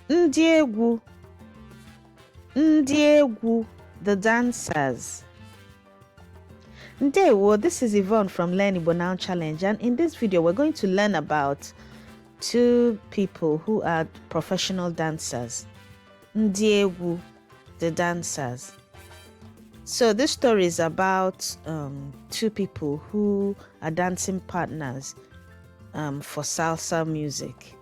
Ndị egwu, ndị egwu, the dancers. Ndewo, this is Yvonne from Learn Igbo Now Challenge, and in this video we're going to learn about two people who are professional dancers. Ndị egwu, the dancers. So this story is about two people who are dancing partners for salsa music.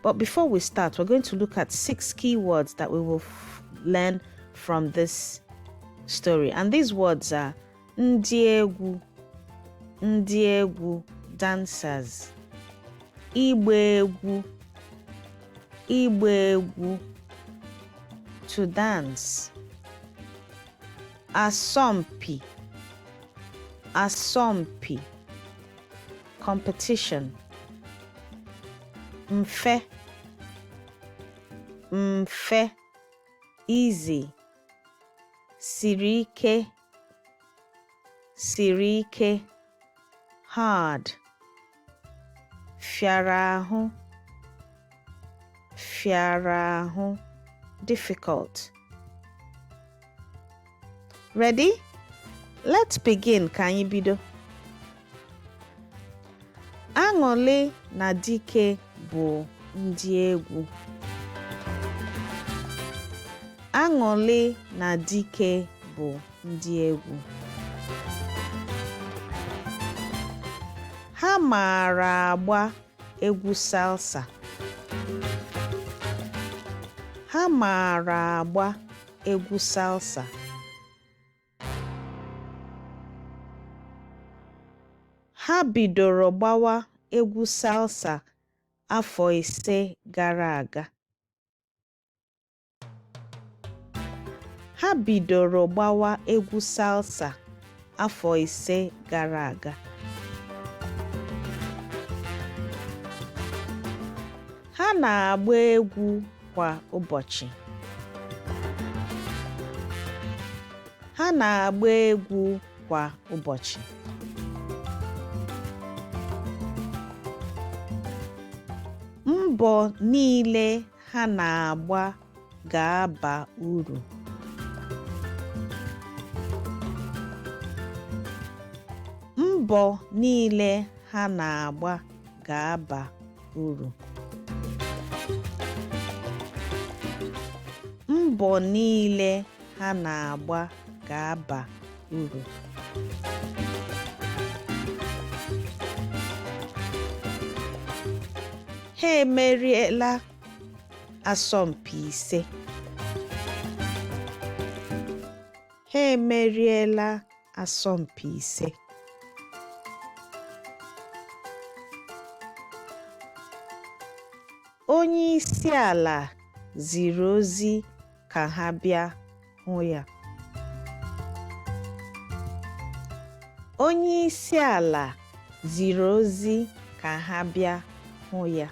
But before we start, we're going to look at 6 keywords that we will learn from this story. And these words are ndị egwu, ndị egwu, dancers, ịgba egwu, ịgba egwu, to dance, asọmpi, asọmpi, competition, mfe, mfe, easy, siri ike, siri ike, hard, fịara ahụ, fịara ahụ, difficult. Ready? Let's begin. Ka anyị bido. Aṅụlị na Dike bụ ndị egwu. Aṅụlị na Dike bụ ndị egwu. Ha maara agba egwu salsa. Ha maara agba egwu salsa. Ha bidoro gbawa egwu salsa afọ 5 gara aga. Ha bidoro gbawa egwu salsa afọ 5 gara aga. Ha na-agba egwu kwa ụbọchị. Ha na-agba egwu kwa ụbọchị. Mbọ niile ha na-agba ga-aba uru. Mbọ niile ha na-agba ga-aba uru. Mbọ niile ha na-agba ga-aba uru. Ha emeriela asọmpi 5. Ha emeriela asọmpi 5. Onye isi ala ziri ozi ka ha bịa hụ ya. Onye isi ala ziri ozi ka ha bịa hụ ya.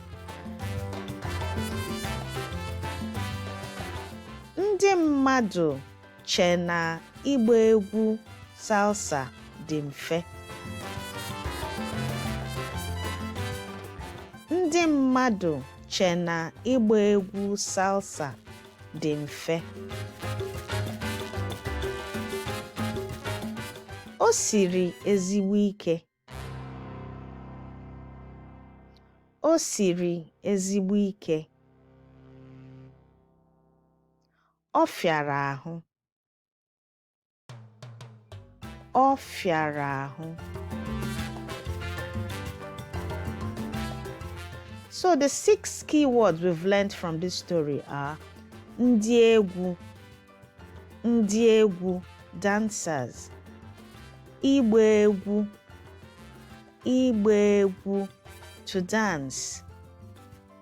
Ndị mmadụ che na ịgba egwu salsa dị mfe. Ndị mmadụ che na ịgba egwu salsa dị mfe. O siri ezigbo ike. O siri ezigbo ike. Ọ fịara ahụ. Ọ fịara ahụ. So the 6 key words we've learned from this story are ndị egwu, ndị egwu, dancers, ịgba egwu, ịgba egwu, to dance,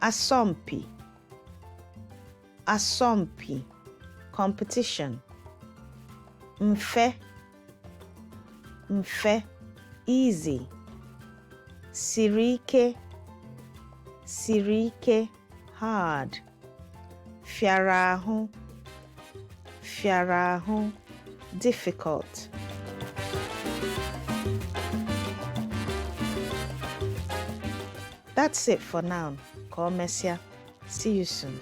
asọmpi, asọmpi, competition, mfe, mfe, easy, siri ike, siri ike, hard, fịara ahụ, fịara ahụ, difficult. That's it for now. Ka o mesịa. See you soon.